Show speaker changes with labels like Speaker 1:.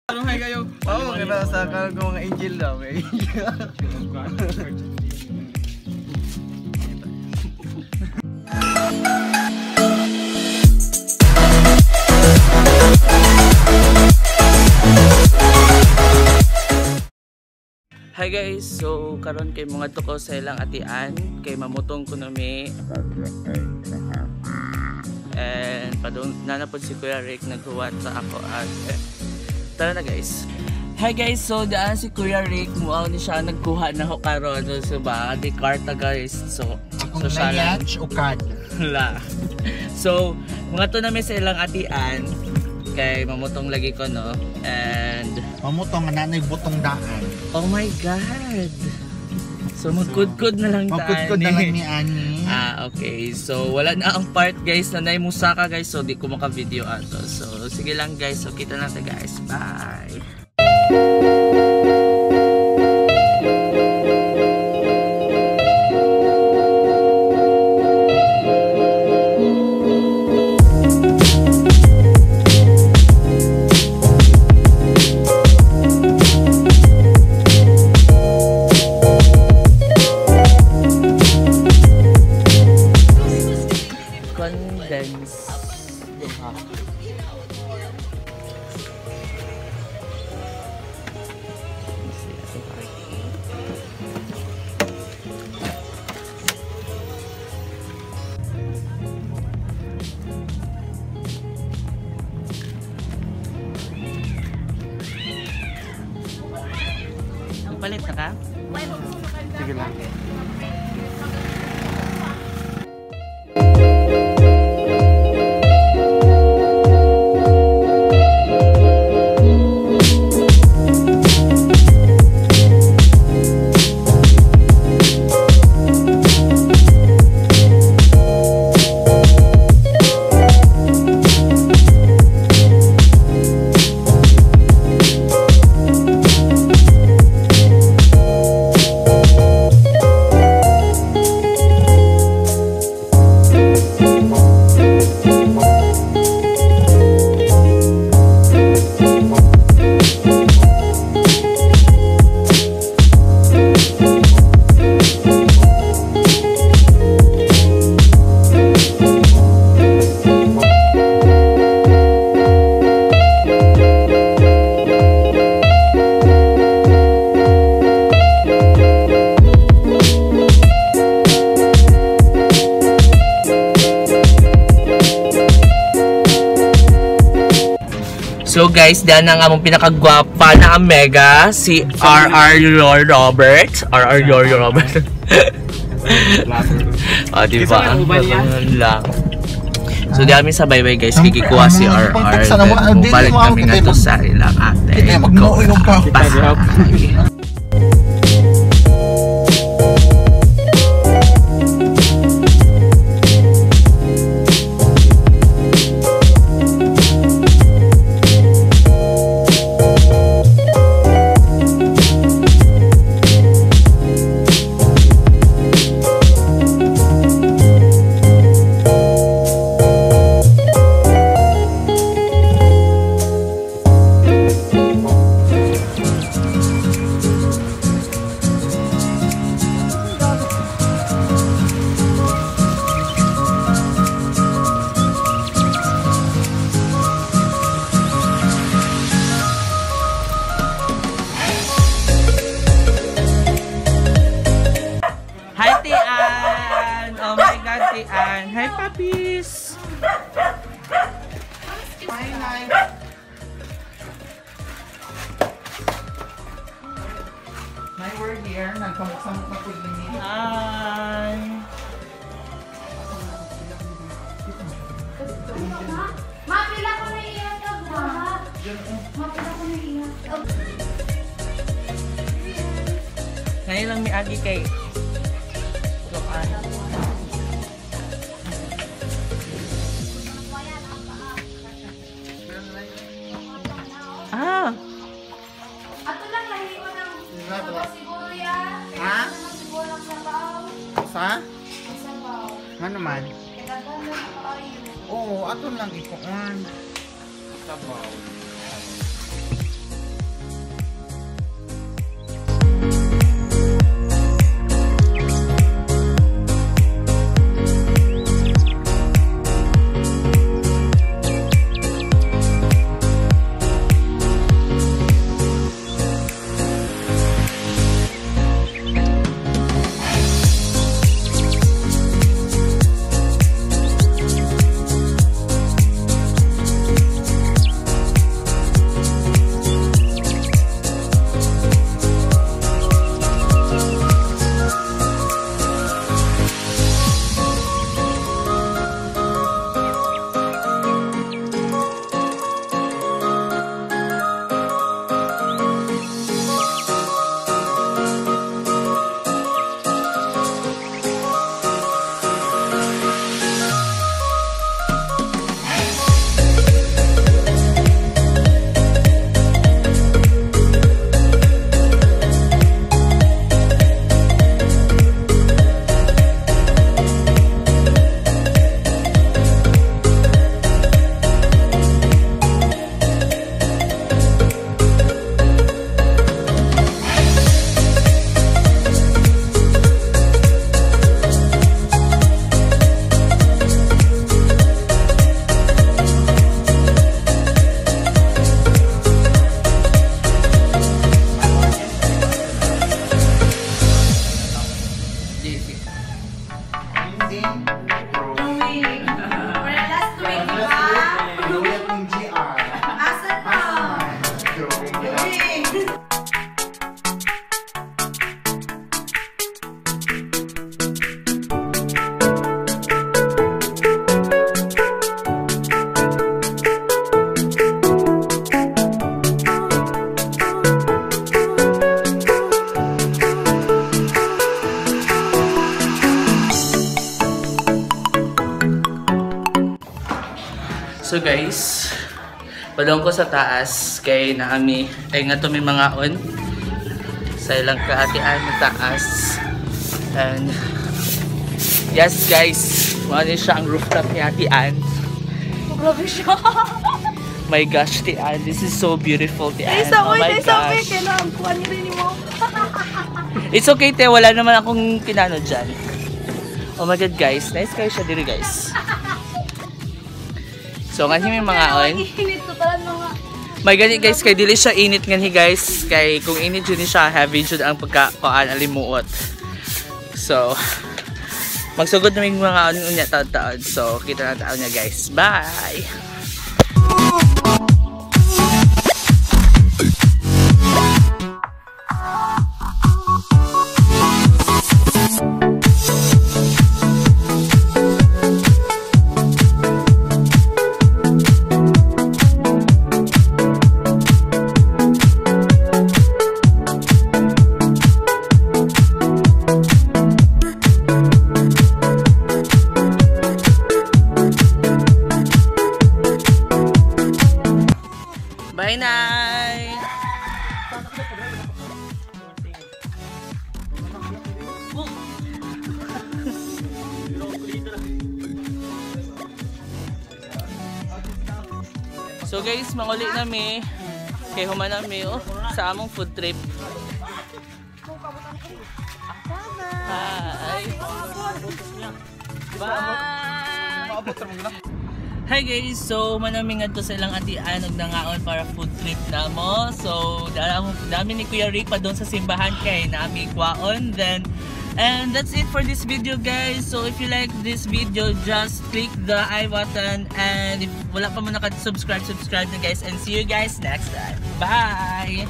Speaker 1: Ano nga kayo? Oo, kaya sa karon ko mga angel daw, may angel.
Speaker 2: Hi guys, so karon kay mga ko sa ilang atian kay mamutong ko nami. And padung nanapod si Kuya Rick naghuwat sa ako at tara na guys. Hi guys, so daan si Kuya Rick muaw ni siya nagkuha na ho karon so ba di karta guys. So
Speaker 3: akong
Speaker 2: so siya lang.
Speaker 3: o card.
Speaker 2: La. So mga to nami sa ilang atian kay mamutong lagi ko no. And
Speaker 3: mamutong nga nanay butong daan.
Speaker 2: Oh my God. So magkudkod na lang
Speaker 3: magkudkod na lang ni Ani.
Speaker 2: Ah, okay. So wala na ang part guys na nay musaka guys. So di ko maka-video ato. So sige lang guys. So kita na ta guys. Bye. Condense. Duha. Palit na ka?
Speaker 3: Sige lang.
Speaker 2: So guys, diyan ang among pinakagwapa na Omega, si R.R. Lord Robert. R.R. Lord Robert. Ah, di ba? Lang. So di kami sa bye-bye guys, kikikuha si R.R. Then balik kami nga to sa ilang ate. Bye! Hi, Tian! Oh my God, Tian! Hi, puppies!
Speaker 3: Hi, hi! Hi, we're here. Nagkamuksamok na po yun.
Speaker 2: Hi!
Speaker 4: Mapila ko na iyan, ma. Mapila ko na iyan.
Speaker 2: Ngayon lang may agi kay Ah!
Speaker 4: Ato lang lahi ko ng sabaw siguro ya.
Speaker 3: Ha?
Speaker 4: Siguro ang sabaw.
Speaker 3: Sa?
Speaker 4: Ang sabaw.
Speaker 3: Ano man?
Speaker 4: Kailangan na kaayo.
Speaker 3: Oo, ato lang ikuan. Sabaw.
Speaker 2: So guys, padong ko sa taas kay naami ay nga to may mga on sa ilang kaatian na taas. And yes guys, mao ni siya ang rooftop ni Ate Ann.
Speaker 4: Grabe siya.
Speaker 2: My gosh, Ate Ann, this is so beautiful, Ate Ann.
Speaker 4: Ay, sa
Speaker 2: Oh
Speaker 4: uy,
Speaker 2: my
Speaker 4: ay, sa uy,
Speaker 2: gosh.
Speaker 4: kailangan kuha niyo rin mo.
Speaker 2: It's okay, te. Wala naman akong kinano dyan. Oh my God, guys. Nice kayo siya diri, guys. So, nga may mga on.
Speaker 4: Init to talan mga.
Speaker 2: May gani guys, kay dili siya init nganhi guys. Kay kung init jud ni siya, heavy jud ang pagka kuan alimuot. So, magsugod na may mga on unya taon-taon. So, kita na taon niya guys. Bye! Bye, Nay! So guys, manguli nami kay human nami oh, sa among food trip. Hi. Bye. Hi guys! So, manami nga to sa ilang atian og nangaon para food trip na mo. So, dami ni Kuya Rick pa doon sa simbahan kay nami kwaon. Then, and that's it for this video guys. So, if you like this video, just click the I button. And if wala pa mo naka-subscribe, subscribe na guys. And see you guys next time. Bye!